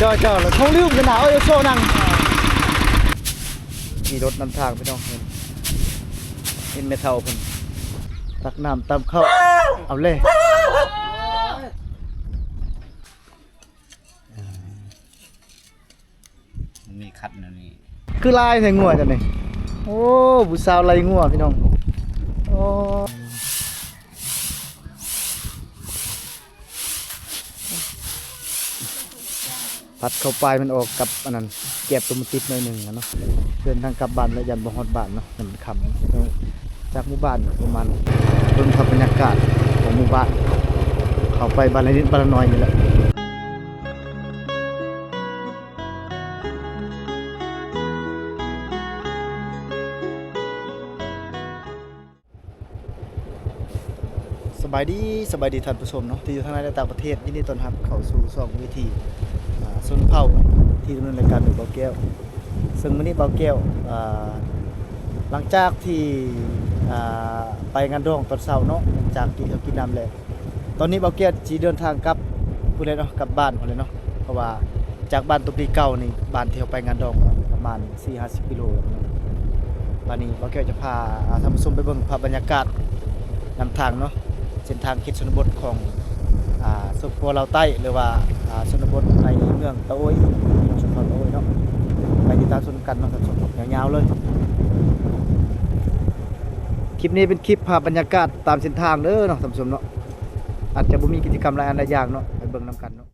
ເຈົ້າ ເຈົ້າ ເຂົາລືມກັນນະ ເອີ ໂຊນັງ ຂີ່ລົດນຳທາງພີ່ນ້ອງ ເຫັນ ເຫັນແມ່ເຖົ້າເພິ່ນຕັກນ້ຳຕຳເຂົ້າ ເອົາແລ້ວ. ມັນມີຄັນອັນນີ້ ຄືຫຼາຍແທ້ງົວເຈົ້ານີ້. ໂອ້ ຜູ້ສາວໄລ່ງົວພີ່ນ້ອງ. ໂອ້ ພັດເຂົ້າປາຍມັນອອກກັບອັນນັ້ນ ແກບຕົວມັນຕິດໜ້ອຍໜຶ່ງນະເນາະ. ເດີນທາງກັບບ້ານແລ້ວ ຢ້ານບໍ່ຮອດບ້ານເນາະ ມັນຄ່ຳ. ຈາກໝູ່ບ້ານປະມານ ເບິ່ງພາບບັນຍາກາດຂອງໝູ່ບ້ານ ເຂົ້າໄປບ້ານລະນິດບ້ານລະໜ້ອຍນີ້ແຫຼະ. ສະບາຍດີ ສະບາຍດີທ່ານຜູ້ຊົມເນາະ ທີ່ຢູ່ທາງໃນ ແລະ ຕ່າງປະເທດ. ຍິນດີຕ້ອນຮັບເຂົ້າສູ່ຊ່ອງວິຖີ ອ່າ ຊົນເຜົ່າເນາະ ທີ່ດຳເນີນລາຍການໂດຍບ່າວແກ້ວ. ເຊິ່ງມື້ນີ້ບ່າວແກ້ວ ອ່າ ຫຼັງຈາກທີ່ ອ່າ ໄປງານດອງຕອນເຊົ້າເນາະ ຫຼັງຈາກກິນເຂົ້າກິນນ້ຳແລ້ວ ຕອນນີ້ບ່າວແກ້ວຊິເດີນທາງກັບພຸ້ນແຫຼະເນາະ ກັບບ້ານພຸ້ນແຫຼະເນາະ. ເພາະວ່າຈາກບ້ານຕົບລີເກົ່ານີ້ ບ້ານທີ່ເຮົາໄປງານດອງກໍປະມານສີ່ຫ້າສິບກິໂລແລ້ວເນາະ. ບາດນີ້ບ່າວແກ້ວຈະພາ ອາ ທ່ານຜູ້ຊົມໄປເບິ່ງພາບບັນຍາກາດນຳທາງເນາະ ເສັ້ນທາງເຂດຊົນນະບົດຂອງ ອາ ສປປ ລາວໃຕ້ ຫຼືວ່າ ອາ ຊົນນະບົດໃນເມືອງຕາໂອ້ຍ ຊົນເຜົ່າຕາໂອ້ຍເນາະ. ໄປຕິດຕາມຊົມກັນເນາະ ທ່ານຜູ້ຊົມ ຍາວໆເລີຍ. ຄລິບນີ້ເປັນຄລິບພາບບັນຍາກາດຕາມເສັ້ນທາງເດີເນາະ ທ່ານຜູ້ຊົມເນາະ. ອາດຈະບໍ່ມີກິດຈະກຳຫຼາຍອັນຫຼາຍຢ່າງເນາະ ໄປເບິ່ງນຳກັນເນາະ.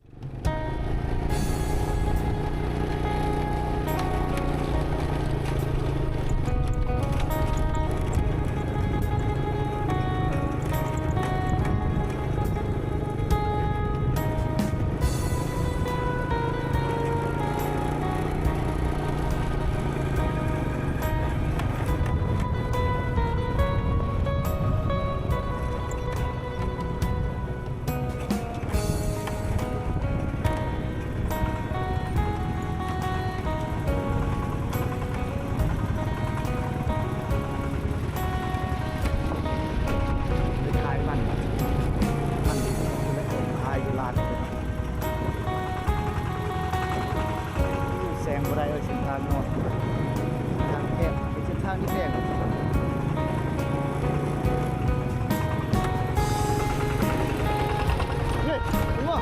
ໄປຂາຍມັນ ມັນຂາຍຢູ່ລານ ແຊງບໍ່ໄດ້ເອີຍ ເສັ້ນທາງເນາະ ທາງແຄບ ເປັນເສັ້ນທາງທີ່ແປກ. ເຮີ້ຍ ເຫັນບໍ່?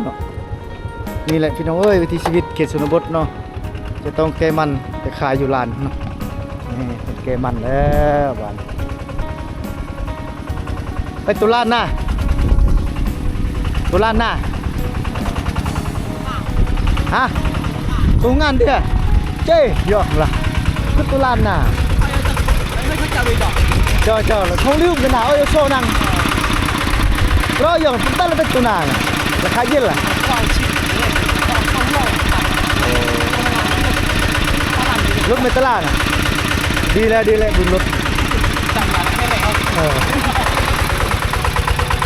ເນາະ ນີ້ແຫຼະພີ່ນ້ອງເອີຍ ວິຖີຊີວິດເຂດຊົນນະບົດເນາະ ຈະຕ້ອງແກ່ມັນໄປຂາຍຢູ່ລານເນາະ. ນີ້ເພິ່ນແກ່ມັນແລ້ວບາດນີ້ ໄປຕຸລານນາ ຕຸລານນາ ຮະ ໂຮງງານເດ ເຈ້ ຢອກລະ ຄືຕຸລານນາ ເຈົ້າ ເຈົ້າ ເຂົາລືມກັນນະ ເອີ ໂຊນັງ ເລາະຢອກ ແຕ່ລະເປັນຕຸນາລະ ລາຄາເຢັນລະ ລົດເມຕະລານະ ດີແລ້ວ ດີແລ້ວ ບຸນລົດ ເອີ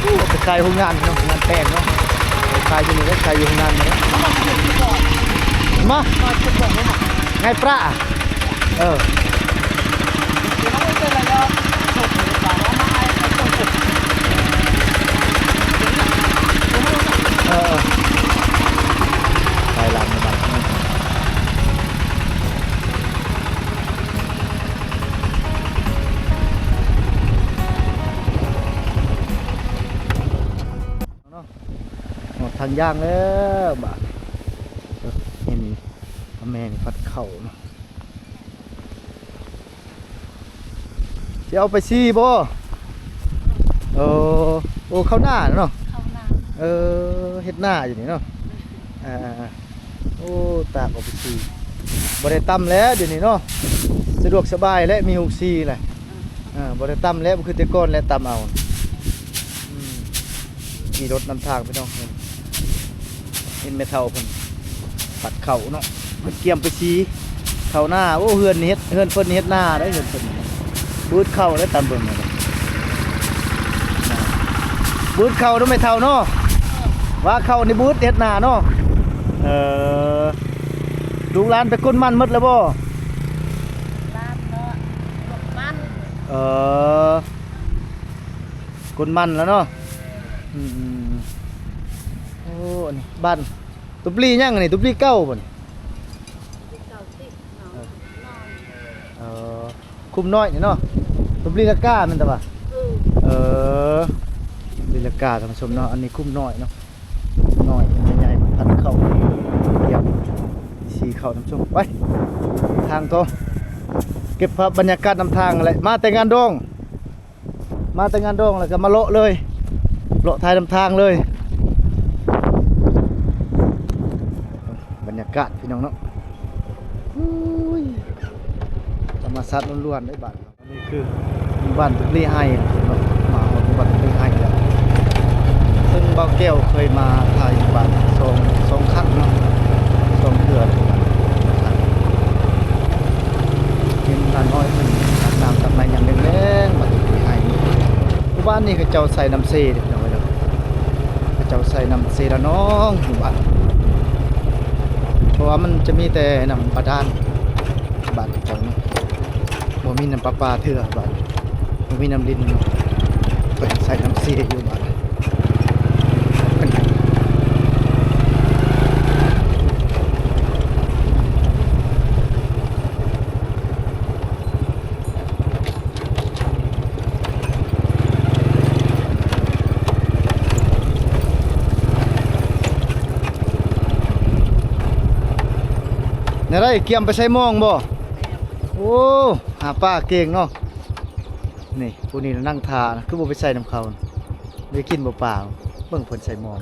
ໂອ້ ໄປຂາຍໂຮງງານເນາະ ງານແປງເນາະ ໄປຂາຍຢູ່ນີ້ ໄປຂາຍຢູ່ໂຮງງານນີ້ ມາ ໄງປຣາ ເອີ ເອີ ເອີ ໄປລາວນຳກັນ ເນາະ ຮອດທາງຍ່າງແລ້ວບາດ ເຫັນພໍ່ແມ່ນີ້ພັດເຂົ້າເນາະ ຊິເອົາໄປສີບໍ່? ໂອ້ ໂອ້ ເຂົ້ານາເນາະ ເຂົ້ານາ ເອີ ເຮັດນາຢູ່ນີ້ເນາະ ອ່າ ໂອ້ ຕາກອອກໄປສີ ບໍ່ໄດ້ຕຳແລ້ວດຽວນີ້ເນາະ ສະດວກສະບາຍແລ້ວ ມີໂຮງສີແລ້ວ ເອີ ບໍ່ໄດ້ຕຳແລ້ວ ບໍ່ຄືແຕ່ກ່ອນແລ້ວ ຕຳເອົາ ອືມ ຂີ່ລົດນຳທາງພີ່ນ້ອງ ເຫັນແມ່ເຖົ້າເພິ່ນ ພັດເຂົ້າເນາະ ເພິ່ນກຽມໄປສີເຂົ້ານາ ໂອ້ ເຮືອນນີ້ເຮັດ ເຮືອນເພິ່ນນີ້ເຮັດນາເດ້ ເຮືອນເພິ່ນນີ້ ບືດເຂົ້າເດ້ ຕາມເບິ່ງນີ້ ບືດເຂົ້າເນາະແມ່ເຖົ້າເນາະ ວ່າເຂົ້ານີ້ບືດເຮັດນາເນາະ ເອີ ລູກຫຼານໄປກົນມັນໝົດແລ້ວບໍ່? ເອີ ກົນມັນແລ້ວເນາະ. ອືມໆ ໂອ້ ອັນນີ້ບ້ານຕຸບລີຫຍັງອັນນີ້? ຕຸບລີເກົ່າບໍ່ນີ້? ເອີ ເອີ ຄຸ້ມນ້ອຍນີ້ເນາະ. ຕຸບລີລະກາແມ່ນຕະຫວາ? ເອີ ເອີ ຕຸບລີລະກາ ທ່ານຜູ້ຊົມເນາະ. ອັນນີ້ຄຸ້ມນ້ອຍເນາະ. ນ້ອຍ ມັນໃຫຍ່ ມັນພັນເຂົ້າ ກຽມສີເຂົ້າ ທ່ານຜູ້ຊົມ. ໄປ ທາງຕໍ່ ເກັບພາບບັນຍາກາດນຳທາງແຫຼະ. ມາແຕ່ງານດອງ ມາແຕ່ງານດອງ ແລ້ວກໍມາເລາະເລີຍ ເລາະຖ່າຍນຳທາງເລີຍ. ບັນຍາກາດພີ່ນ້ອງເນາະ ອຸ້ຍ ທຳມະຊາດລ້ວນໆເດ້ບາດ. ນີ້ຄືໝູ່ບ້ານຕຸບລີໄຮເນາະ. ມາຮອດໝູ່ບ້ານຕຸບລີໄຮແລ້ວ ເຊິ່ງບ່າວແກ້ວເຄີຍມາຖ່າຍຢູ່ບ້ານສອງ ສອງຄັ້ງເນາະ ສອງເທື່ອ. ເຫັນຫຼານນ້ອຍເພິ່ນອາບນ້ຳຕັກໃນຍາມແລງໆ ບ້ານຕຸບລີໄຮ. ໝູ່ບ້ານນີ້ເຂົາເຈົ້າໃຊ້ນ້ຳເຊເດ້ ພີ່ນ້ອງເອີຍເນາະ. ເຂົາເຈົ້າໃຊ້ນ້ຳເຊລະນອງ ໝູ່ບ້ານ ເພາະວ່າມັນຈະມີແຕ່ນ້ຳບາດານ ບ້ານເຂົາເຈົ້າເນາະ. ບໍ່ມີນ້ຳປະປາເທື່ອ ບ້ານບໍ່ມີນ້ຳລິນ ເພິ່ນໃຊ້ນ້ຳເຊຢູ່ບ້ານ. ແນວໃດ ກຽມໄປໃສ່ມອງບໍ່? ໂອ້ ຫາປາເກັ່ງເນາະ. ນີ້ ຜູ້ນີ້ນະນັ່ງຖ້ານະ ຄືບໍ່ໄປໃສ່ນຳເຂົາ ໄດ້ກິນບໍ່ປາ. ເບິ່ງເພິ່ນໃສ່ມອງ.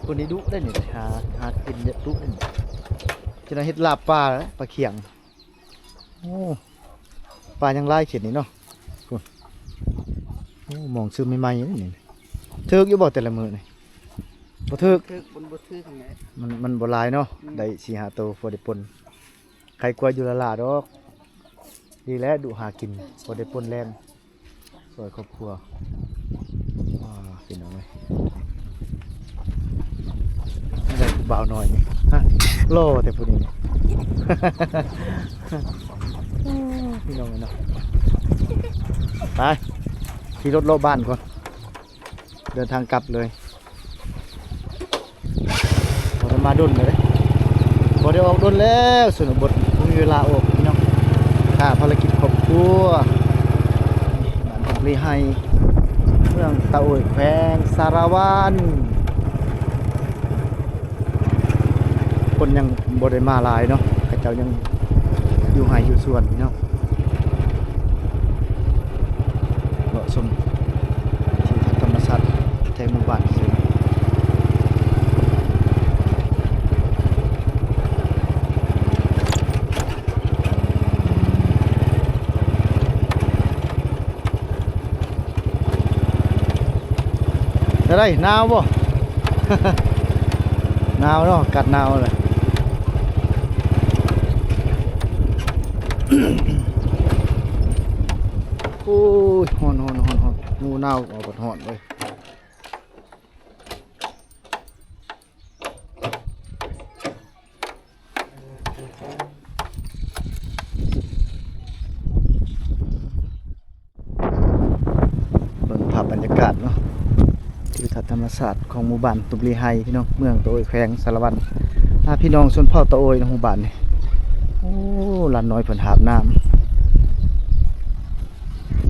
ຜູ້ນີ້ດຸໄດ໋ນີ້ ຫາ ຫາກິນດຸໄດ໋ນີ້. ຈະໄດ້ເຮັດລາບປາ ປາຂຽງ. ໂອ້ ປາຍັງຫຼາຍເຂດນີ້ເນາະ. ພຸ້ນ ໂອ້ ມອງຊື້ໃໝ່ໆນີ້. ຖືກຢູ່ບໍ່ແຕ່ລະມື້ນີ້? ບໍ່ຖືກ ຖືກ ມັນບໍ່ຖືກຫັ້ນແຫຼະ. ມັນ ມັນບໍ່ຫຼາຍເນາະ. ອືມ ໄດ້ສີ່ຫ້າໂຕ ພໍໄດ້ປົ່ນ. ໄຄກວ່າຢູ່ລະລາດອກ. ດີແລ້ວ ດຸຫາກິນ ພໍໄດ້ປົ່ນແລງ ຊ່ວຍຄອບຄົວ. ອ່າ ພີ່ນ້ອງເອີຍ ໄດ້ຜູ້ບ່າວນ້ອຍນີ້ ຮະ ຫຼໍ່ແຕ່ຜູ້ນີ້ນີ້ ພີ່ນ້ອງເອີຍເນາະ. ໄປ ຂີ່ລົດເລາະບ້ານກ່ອນ ເດີນທາງກັບເລີຍ. ບໍ່ໄດ້ມາດົນເລີຍ ບໍ່ໄດ້ອອກດົນແລ້ວ ຊົນນະບົດ ບໍ່ມີເວລາອອກພີ່ນ້ອງ ຖ້າພາລະກິດຄອບຄົວ. ບ້ານດອກລີໄຮ ເມືອງຕາໂອຍ ແຂວງສາລະວັນ. ຄົນຍັງບໍ່ໄດ້ມາຫຼາຍເນາະ ເຂົາເຈົ້າຍັງຢູ່ໄຮ່ຢູ່ສວນພີ່ນ້ອງ. ເລາະຊົມທິວທັດທຳມະຊາດໃນໝູ່ບ້ານຊື່. ແນວໃດ ໜາວບໍ່? ໜາວເນາະ ອາກາດໜາວເລີຍ. ໂອ້ຍ ຮ້ອນໆໆໆ ໜາວ ເອົາບັດຮ້ອນເວີຍ. ເບິ່ງພາບບັນຍາກາດເນາະ ທິວທັດທຳມະຊາດຂອງໝູ່ບ້ານຕຸບລີໄຮ ພີ່ນ້ອງ ເມືອງຕາໂອຍ ແຂວງສາລະວັນ. ອ່າ ພີ່ນ້ອງຊົນເຜົ່າຕາໂອຍເນາະ ໝູ່ບ້ານນີ້. ໂອ້ ຫຼານນ້ອຍເພິ່ນຫາບນ້ຳ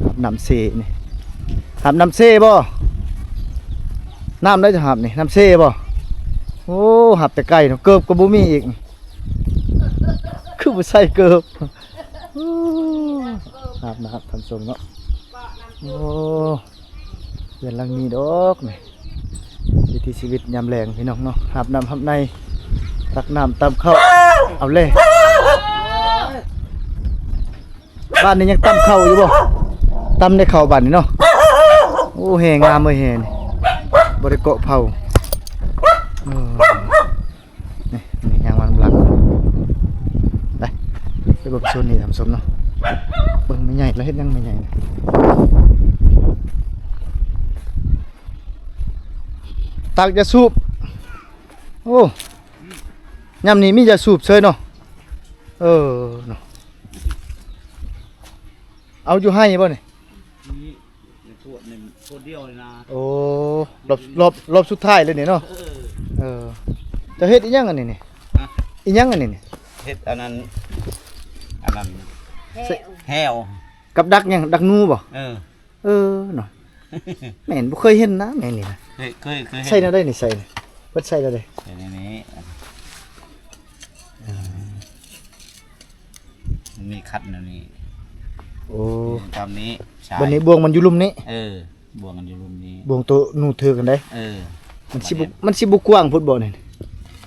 ຫາບນ້ຳເຊນີ້ ຫາບນ້ຳເຊບໍ່? ນ້ຳໃດຈະຫາບນີ້ ນ້ຳເຊບໍ່? ໂອ້ ຫາບແຕ່ໄກເນາະ ເກີບກໍບໍ່ມີອີກ ຄືບໍ່ໃສ່ເກີບ. ຫາບນະ ທ່ານຜູ້ຊົມເນາະ. ໂອ້ ເຮືອນຫຼັງນີ້ດອກນີ້ ວິຖີຊີວິດຍາມແລງ ພີ່ນ້ອງເນາະ ຫາບນ້ຳຫາບໃນ ຕັກນ້ຳຕຳເຂົ້າ ເອົາແລ. ບ້ານນີ້ຍັງຕຳເຂົ້າຢູ່ບໍ່? ຕຳໄດ້ເຂົ້າບ້ານນີ້ເນາະ. ໂອ້ ແຮ່ງາມເອີຍ ແຮ່ນີ້ ບໍ່ໄດ້ເກາະເຜົາ. ເອີ ນີ້ ນີ້ຍ່າງມານຳຫຼັງ ໄປ ໄປເບິ່ງໂຊນນີ້ທ່ານຜູ້ຊົມເນາະ. ເບິ່ງແມ່ໃຫຍ່ລະເຮັດຫຍັງ ແມ່ໃຫຍ່ ຕັກຢາສູບ. ໂອ້ ຍາມນີ້ມີຢາສູບເສີຍເນາະ. ເອີ ເນາະ. ເອົາຢູ່ໄຮ່ບໍ່ນີ້? ນີ້ ໃນພວກນີ້ພວກດຽວນີ້ນະ. ໂອ້ ລອບ ລອບ ລອບສຸດທ້າຍເລີຍນີ້ເນາະ. ເອີ ເອີ ເຈົ້າເຮັດອີ່ຫຍັງອັນນີ້ນີ້? ຮະ? ອີ່ຫຍັງອັນນີ້ນີ້? ເຮັດອັນນັ້ນ ອັນນັ້ນ ແຫ້ວ ແຫ້ວ ກັບດັກຫຍັງ? ດັກໜູບໍ່? ເອີ ເອີເນາະ ແມ່ນບໍ່ເຄີຍເຫັນນະ ແມ່ນນີ້ນະ. ເຄີຍ ເຄີຍ ເຄີຍເຫັນ. ໃສ່ແນວໃດນີ້? ໃສ່ນີ້ ເພິ່ນໃສ່ແນວໃດ? ໃສ່ໃນນີ້ ເອີ ມັນມີຂັດແນວນີ້. ໂອ້ ຕາມນີ້ ໃສ່ ບັດນີ້ບ່ວງມັນຢູ່ລຸ່ມນີ້. ເອີ ບ່ວງມັນຢູ່ລຸ່ມນີ້ ບ່ວງໂຕໜູຖືກັນໄດ໋. ເອີ ມັນຊິບໍ່ ມັນຊິບໍ່ກວ້າງໂພດບໍ່ນີ້?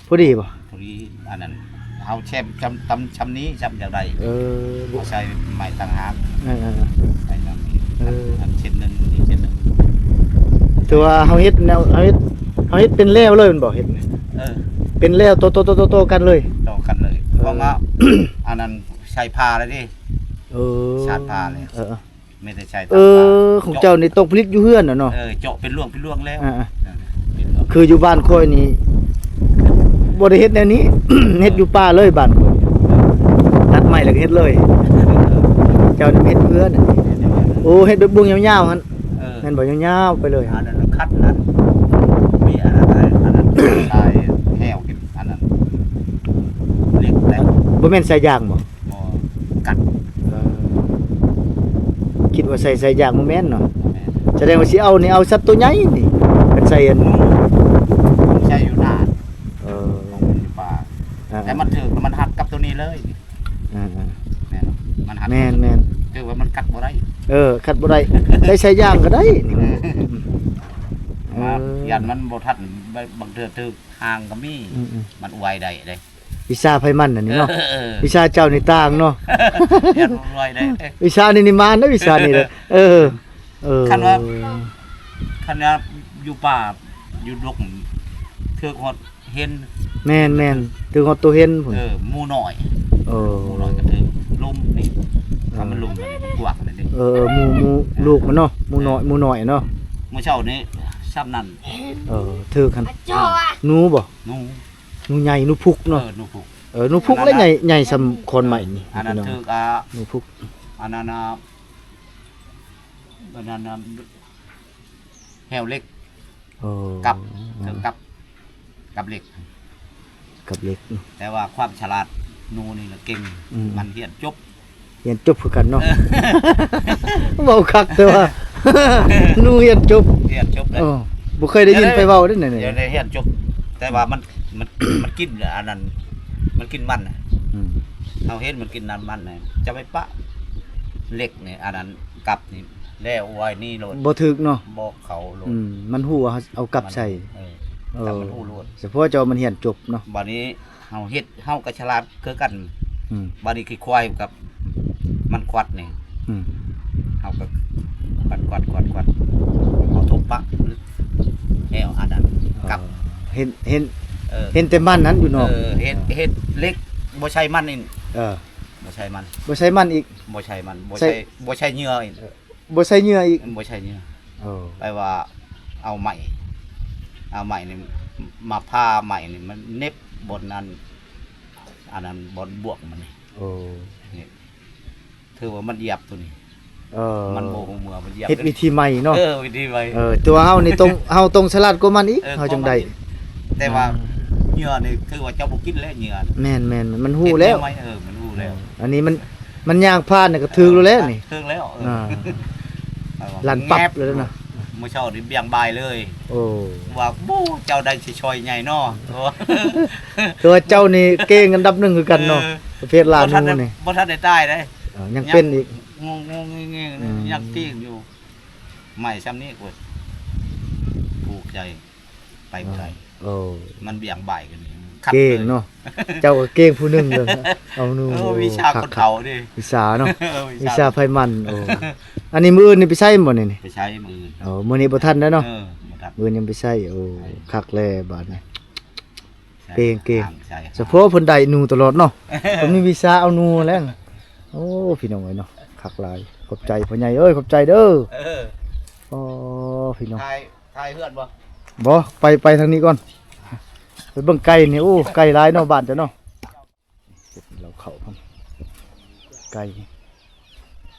ພໍດີບໍ່? ພໍດີ ອັນນັ້ນ ເຮົາແຊມຊຳ ຊຳນີ້ ຊຳຈັ່ງໃດ. ເອີ ເຮົາໃສ່ໄມ້ຕ່າງຫາກ. ເອີ ເອີ ໄມ້ຕ່າງຫາກ. ເອີ ອັນເສັ້ນໜຶ່ງ ອີກເສັ້ນໜຶ່ງ. ຖືວ່າເຮົາເຮັດແນວ ເຮົາເຮັດ ເຮົາເຮັດເປັນແລວເລີຍແມ່ນບໍ່? ເຮັດ ເອີ ເປັນແລວ ໂຕໆໆໆກັນເລີຍ. ຕໍ່ກັນເລີຍ. ເອີ ເພາະວ່າ ອັນນັ້ນໃສ່ຜ້າແລ້ວເດ້. ເອີ ສາດຜ້າແລ້ວ. ເອີ ມີແຕ່ໃຊ້ຕາມ ເອີ ຂອງເຈົ້ານີ້ຕ້ອງຜະລິດຢູ່ເຮືອນນະເນາະ. ເອີ ເຈາະເປັນລວງເປັນລວງແລ້ວ. ອ່າໆ ເອີ ເປັນລວງ. ຄືຢູ່ບ້ານຂ້ອຍນີ້ ບໍ່ໄດ້ເຮັດແນວນີ້ ເຮັດຢູ່ປ່າເລີຍບ້ານຂ້ອຍ. ເອີ ຕັດໄມ້ແລ້ວກໍເຮັດເລີຍ. ເອີ ເຈົ້ານີ້ເຮັດເຮືອນ. ເຮັດຢູ່ເຮືອນ. ໂອ້ ເຮັດແບບບ່ວງຍາວໆຫັ້ນ. ເອີ ແມ່ນບໍ່? ຍາວໆໄປເລີຍ. ອັນນັ້ນຄັດນັ້ນ ມີອັນນັ້ນ ອັນນັ້ນ ສາຍແຫ້ວ ອັນນັ້ນ ເຫຼັກແລ້ວ. ບໍ່ແມ່ນສາຍຢາງບໍ່? ບໍ່ ກັດ. ເອີ ຄິດວ່າໃສ່ສາຍຢາງ ບໍ່ແມ່ນເນາະ. ບໍ່ແມ່ນ. ສະແດງວ່າຊິເອົານີ້ ເອົາສັດໂຕໃຫຍ່ນີ້ ເປັນໃສ່ອັນ ໃສ່ຢູ່ນາ. ເອີ ຂອງມັນຢູ່ປ່າ. ອ່າ ແຕ່ມັນຖືກ ມັນຫັກກັບໂຕນີ້ເລີຍ. ອ່າໆ ແມ່ນ ມັນຫັກ. ແມ່ນໆ ຖືວ່າມັນກັດບໍ່ໄດ້. ເອີ ກັດບໍ່ໄດ້. ໃສ່ສາຍຢາງກໍໄດ້ນີ້. ເອີ ເອີ ຢ້ານມັນບໍ່ທັນ ບາງເທື່ອຖືກຫ່າງກໍມີ. ອືມໆ ມັນອວຍໄດ້ເດ້. ວິຊາໃຜມັນອັນນີ້ເນາະ. ເອີ ເອີ ວິຊາເຈົ້ານີ້ຕ່າງເນາະ. ເອີ ເອີ ວິຊານີ້ນີ້ມານເດ້ ວິຊານີ້ເດ້. ເອີ ເອີ ຄັນວ່າ ຄັນວ່າຢູ່ປ່າຢູ່ດົງ ຖືກຮອດເຫັນ. ແມ່ນໆ ຖືກຮອດໂຕເຫັນພຸ້ນ. ເອີ ໝູນ້ອຍ. ເອີ ໝູນ້ອຍກໍຖືກ. ລຸ່ມນີ້ ເອີ ຄັນມັນລຸ່ມກໍກວ້າງນັ້ນເດ້. ເອີ ໝູ ໝູລູກມັນເນາະ. ໝູນ້ອຍ ເອີ ໝູນ້ອຍເນາະ. ມື້ເຊົ້ານີ້ຊ່ຳນັ້ນ. ເອີ ຖືກຫັ້ນ. ໜູບໍ່? ໜູ. ໜູໃຫຍ່ ໜູພຸກເນາະ. ເອີ ໜູພຸກ. ເອີ ໜູພຸກແລ້ວໃຫຍ່ ໃຫຍ່ຊ່ຳຂອນໄມ້ນີ້. ອັນນັ້ນຖືກ ອ່າ ໜູພຸກ. ອັນນັ້ນ ອ່າ ອັນນັ້ນ ອ່າ ແຫ້ວເຫຼັກ. ໂອ້ ກັບ ເຖິງກັບ ກັບເຫຼັກ. ກັບເຫຼັກ. ແຕ່ວ່າຄວາມສະຫຼາດໜູນີ້ລະເກັ່ງ. ອືມ ມັນຮຽນຈົບ. ຮຽນຈົບຄືກັນເນາະ. ເອີ ເວົ້າຄັກແຕ່ວ່າ ໜູຮຽນຈົບ. ຮຽນຈົບແລ້ວ. ເອີ ບໍ່ເຄີຍໄດ້ຍິນໃຜເວົ້າເດ້ນີ້. ຮຽນຈົບ ແຕ່ວ່າມັນ ມັນ ມັນກິນອັນນັ້ນ ມັນກິນມັນ. ອືມ ເຮົາເຫັນມັນກິນນ້ຳມັນ. ຈະໄປປະເຫຼັກນີ້ ອັນນັ້ນ ກັບນີ້ ແລ້ວໄວ້ນີ້ໂລດ. ບໍ່ຖືກເນາະ. ບໍ່ເຂົ້າໂລດ. ອືມ ມັນຮູ້ວ່າເຮົາເອົາກັບໃສ່. ເອີ ເອີ ແຕ່ມັນຮູ້ໂລດ. ສະເພາະເຈົ້າມັນຮຽນຈົບເນາະ. ບາດນີ້ ເຮົາເຮັດ ເຮົາກໍສະຫຼາດຄືກັນ. ອືມ ບາດນີ້ຂີ້ຄວາຍກັບມັນຄວັດນີ້. ອືມ ເຮົາກໍຄວັດ ຄວັດ ຄວັດ ຄວັດ ເອົາຖົມປະແລ້ວອັນນັ້ນ ເອີ ກັບ. ເຫັນ ເຫັນ ເອີ ເຫັນແຕ່ມັນຫັ້ນຢູ່ນອກ. ເອີ ເຮັດ ເຮັດເຫຼັກ ບໍ່ໃສ່ມັນອີກ. ເອີ ບໍ່ໃສ່ມັນ ບໍ່ໃສ່ມັນອີກ. ບໍ່ໃສ່ມັນ ບໍ່ໃສ່ ບໍ່ໃສ່ເຫຍື່ອອີກ. ເອີ ບໍ່ໃສ່ເຫຍື່ອອີກ. ບໍ່ໃສ່ເຫຍື່ອ. ເອີ ແປວ່າເອົາໄມ້ ເອົາໄມ້ນີ້ມາຜ່າໄມ້ນີ້ ມັນເໜັບບ່ອນນັ້ນ ອັນນັ້ນບ່ອນບວກມັນນີ້. ໂອ້ ນີ້ ຖືວ່າມັນຢຽບໂຕນີ້. ເອີ ມັນບໍ່ຮູ້ເມື່ອມັນຢຽບ. ເຮັດວິທີໃໝ່ເນາະ. ເອີ ວິທີໃໝ່. ເອີ ແຕ່ວ່າເຮົານີ້ຕ້ອງ ເຮົາຕ້ອງສະຫຼາດກວ່າມັນອີກ. ເອີ ເຮົາຈັ່ງໄດ້. ແຕ່ວ່າ ອ່າ ເຫຍື່ອນີ້ຖືວ່າເຈົ້າບໍ່ກິນແລ້ວເຫຍື່ອ. ແມ່ນໆ ມັນຮູ້ແລ້ວ. ເຮັດແນວໃໝ່ ເອີ ມັນຮູ້ແລ້ວ. ເອີ ອັນນີ້ມັນ ມັນຍ່າງຜ່ານນີ້ກໍຖືກແລ້ວແຫຼະນີ້. ຖືກແລ້ວ. ເອີ ອ່າ ລັນປັບເລີຍນະ. ມື້ເຊົ້ານີ້ບ່ຽງບ່າຍເລີຍ. ໂອ້ ວ່າ ໂອ້ ເຈົ້າໄດ້ຊິຊ່ອຍໃຫຍ່ເນາະ. ຄືວ່າເຈົ້ານີ້ເກັ່ງອັນດັບໜຶ່ງຄືກັນເນາະ. ເອີ ປະເພດລາວນີ້ ບໍ່ທັນໄດ້ຕາຍເດ້. ເອີ ຍັງເປັນອີກ. ງົງໆ ຍັງຕີງຢູ່. ໄມ້ຊ່ຳນີ້ ໂອ້ຍ ພູກໃຈ. ໄປບໍ່ໄດ້. ໂອ້ ມັນບ່ຽງບ່າຍກັນນີ້ ເກັ່ງເນາະ. ເຈົ້າກໍເກັ່ງຜູ້ໜຶ່ງເລີຍ ເອົາໜູ. ເອີ ວິຊາຄົນເຖົ້າເດ້ ວິຊາເນາະ. ເອີ ວິຊາ ວິຊາໃຜມັນ. ໂອ້ ອັນນີ້ມື້ອື່ນນີ້ໄປໃຊ້ບໍ່ນີ້? ໄປໃຊ້ມື້ອື່ນ. ໂອ້ ມື້ນີ້ບໍ່ທັນແລ້ວເນາະ. ເອີ ບໍ່ທັນ. ມື້ອື່ນຍັງໄປໃຊ້. ໂອ້ ໃຊ້ ຄັກແລ້ວບາດນີ້. ເກັ່ງໆ ສະເພາະເພິ່ນໄດ້ໜູຕະຫຼອດເນາະ. ເພິ່ນມີວິຊາເອົາໜູແລ້ວ. ໂອ້ ພີ່ນ້ອງເອີຍເນາະ ຄັກຫຼາຍ. ຂອບໃຈພໍ່ໃຫຍ່ເອີຍ ຂອບໃຈເດີ. ເອີ ໂອ້ ພີ່ນ້ອງ ຖ່າຍເຮືອນບໍ່? ບໍ່ ໄປ ໄປທາງນີ້ກ່ອນ ໄປເບິ່ງໄກ່ນີ້. ໂອ້ ໄກ່ຫຼາຍເນາະ ບ້ານເຈົ້າເນາະ. ເກັບເຫຼົ້າເຂົ້າ ໄກ່.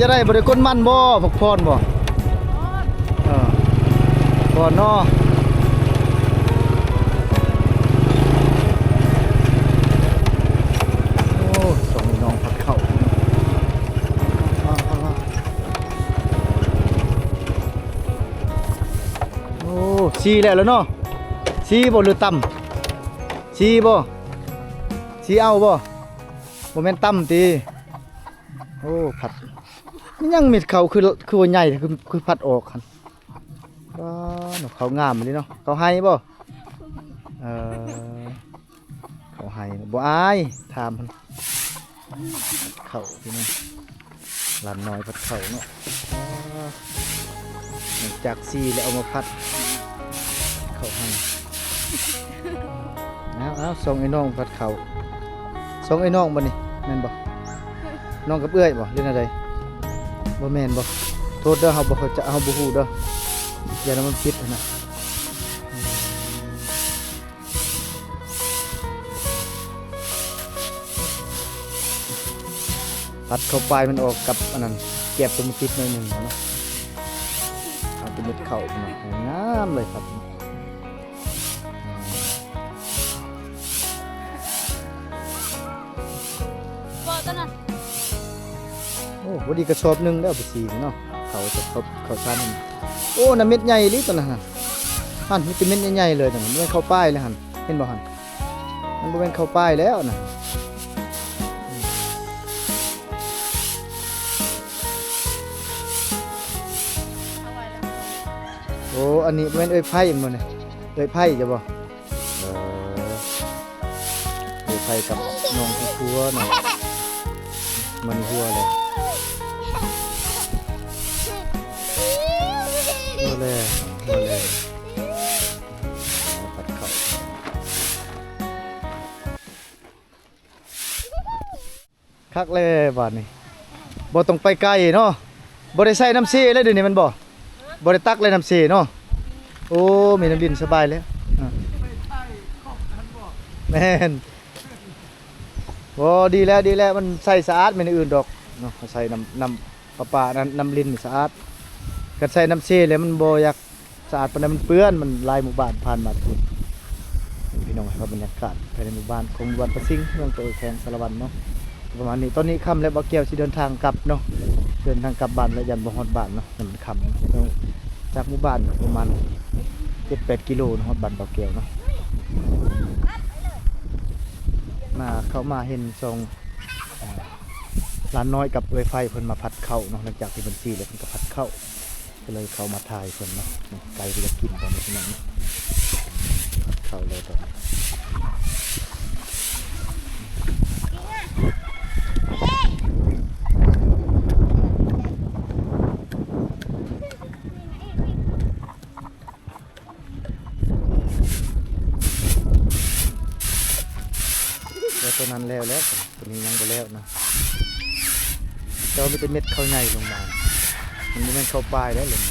ຈະໄດ້ ບໍ່ໄດ້ກົ້ນມັນບໍ່? ພັກຜ່ອນບໍ່? ເອີ ພັກຜ່ອນເນາະ. ໂອ້ ສອງພີ່ນ້ອງພັດເຂົ້າ. ໂອ້ ສີ່ແລ້ວລະເນາະ. ສີ່ບໍ່ ຫຼືຕ່ຳ? ສີ່ບໍ່? ສີ່ເອົາບໍ່? ບໍ່ແມ່ນຕ່ຳຕິ? ໂອ້ ພັດ ມັນຍັງເມັດເຂົ້າ ຄື ຄືວ່າໃຫຍ່ ຄື ຄືພັດອອກຫັ້ນ. ວ້າ ເຂົ້າງາມອີ່ຫຼີເນາະ. ເຂົ້າໄຮ່ບໍ່? ເອີ ເຂົ້າໄຮ່ ບໍ່ອາຍ ຖາມເພິ່ນ. ເຂົ້າພີ່ນ້ອງ ຫຼານນ້ອຍພັດເຂົ້າເນາະ. ຫຼັງຈາກສີແລ້ວເອົາມາພັດເຂົ້າໃຫ້. ເອົາໆ ສອງໄອ້ນ້ອງພັດເຂົ້າ. ສອງໄອ້ນ້ອງບໍ່ນີ້ ແມ່ນບໍ່? ນ້ອງກັບເອື້ອຍບໍ່ ຫຼືແນວໃດ? ບໍ່ແມ່ນບໍ່? ໂທດເດີ ເຮົາບໍ່ເຂົ້າໃຈ ເຮົາບໍ່ຮູ້ເດີ ຢ່ານຳມັນຜິດຫັ້ນນະ. ພັດເຂົ້າປາຍມັນອອກກັບອັນນັ້ນ ແກບຕົວມັນຕິດໜ້ອຍໜຶ່ງເນາະ. ເອົາແຕ່ເມັດເຂົ້າເນາະ ງາມເລີຍພັດ. ບໍ່ຕົວນັ້ນ. ໂອ້ ພໍດີກະສອບໜຶ່ງແລ້ວ ບໍ່ສີເນາະ. ເຂົ້າ ເຂົ້າ ເຂົ້າຊັ້ນ. ໂອ້ ນັ້ນເມັດໃຫຍ່ອີ່ຫຼີຕົວນັ້ນຫັ້ນ. ຫັ້ນ ມີແຕ່ເມັດໃຫຍ່ໆເລີຍຕົວນັ້ນ. ບໍ່ແມ່ນເຂົ້າປາຍແລ້ວຫັ້ນ ເຫັນບໍ່ຫັ້ນ? ມັນບໍ່ແມ່ນເຂົ້າປາຍແລ້ວນະ. ໂອ້ ອັນນີ້ແມ່ນເອື້ອຍໄພແມ່ນບໍ່ນີ້? ເອື້ອຍໄພຈະບໍ່? ເອີ ເອື້ອຍໄພກັບນ້ອງຜູ້ຜົວເນາະ. ມັນຫົວແລ້ວ ຫົວແລ້ວ ຫົວແລ້ວ. ເອົາພັດເຂົ້າ. ຄັກແລ້ວບາດນີ້ ບໍ່ຕ້ອງໄປໄກເນາະ. ບໍ່ໄດ້ໃສ່ນ້ຳເຊແລ້ວດຽວນີ້ແມ່ນບໍ່? ບໍ່ໄດ້ຕັກແລ້ວນ້ຳເຊເນາະ. ໂອ້ ມີນ້ຳລິນສະບາຍແລ້ວ. ອາ ແມ່ນ. ໂອ້ ດີແລ້ວ ດີແລ້ວ ມັນໃສ່ສະອາດ ແມ່ນອື່ນດອກເນາະ. ໃສ່ນ້ຳ ນ້ຳປະປາ ນ້ຳ ນ້ຳລິນສະອາດ. ຄັນໃສ່ນ້ຳເຊແລ້ວມັນບໍ່ຢາກ ສະອາດປານໃດ ມັນເປື້ອນ. ມັນຫຼາຍໝູ່ບ້ານຜ່ານມາພຸ້ນ ພີ່ນ້ອງ. ໃຫ້ເບິ່ງບັນຍາກາດພາຍໃນໝູ່ບ້ານຂອງບ້ານປາຊິງ ເມືອງປາກເອີ ແຂວງສາລະວັນເນາະ. ປະມານນີ້ ຕອນນີ້ຄ່ຳແລ້ວ ບ່າວແກ້ວຊິເດີນທາງກັບເນາະ. ເດີນທາງກັບບ້ານແລ້ວ ຢ້ານບໍ່ຮອດບ້ານເນາະ ມັນຄ່ຳ. ຈາກໝູ່ບ້ານປະມານເຈັດແປດກິໂລເນາະ ຮອດບ້ານບ່າວແກ້ວເນາະ. ມາ ເຂົ້າມາເຫັນສອງ ອ່າ ຫຼານນ້ອຍກັບເອື້ອຍໄພເພິ່ນມາພັດເຂົ້າເນາະ. ຫຼັງຈາກທີ່ເພິ່ນສີແລ້ວ ເພິ່ນກໍພັດເຂົ້າ. ກໍເລີຍເຂົ້າມາຖ່າຍເພິ່ນເນາະ. ໄກ່ກໍຢາກກິນຕອນນີ້ພີ່ນ້ອງເນາະ. ເຂົ້າແລ້ວຕອນນີ້ ແລ້ວຕົວນັ້ນແລ້ວແລ້ວ ຕົວນີ້ຍັງບໍ່ແລ້ວນະ. ແຕ່ວ່າມີແຕ່ເມັດເຂົ້າໃຫຍ່ລົງມາ ມັນບໍ່ແມ່ນເຂົ້າປາຍແລ້ວລົງ.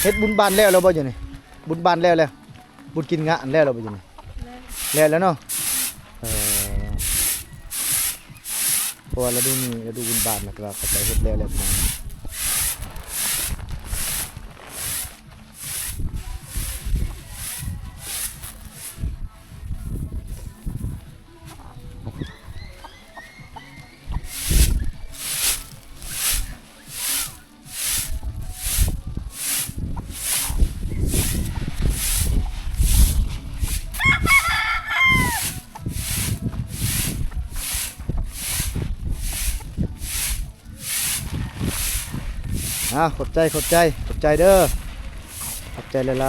ເຮັດບຸນບ້ານແລ້ວແລ້ວບໍ່ຢູ່ນີ້? ບຸນບ້ານແລ້ວແລ້ວ ບຸນກິນງາອັນແລ້ວແລ້ວບໍ່ຢູ່ນີ້? ແລ້ວແລ້ວເນາະ. ເອີ ເພາະວ່າລະດູນີ້ລະດູບຸນບ້ານ ແລ້ວກໍວ່າເຂົາເຈົ້າເຮັດແລ້ວແລ້ວພີ່ນ້ອງ. ອ້າວ ຂອບໃຈ ຂອບໃຈ ຂອບໃຈເດີ ຂອບໃຈຫຼາຍໆ.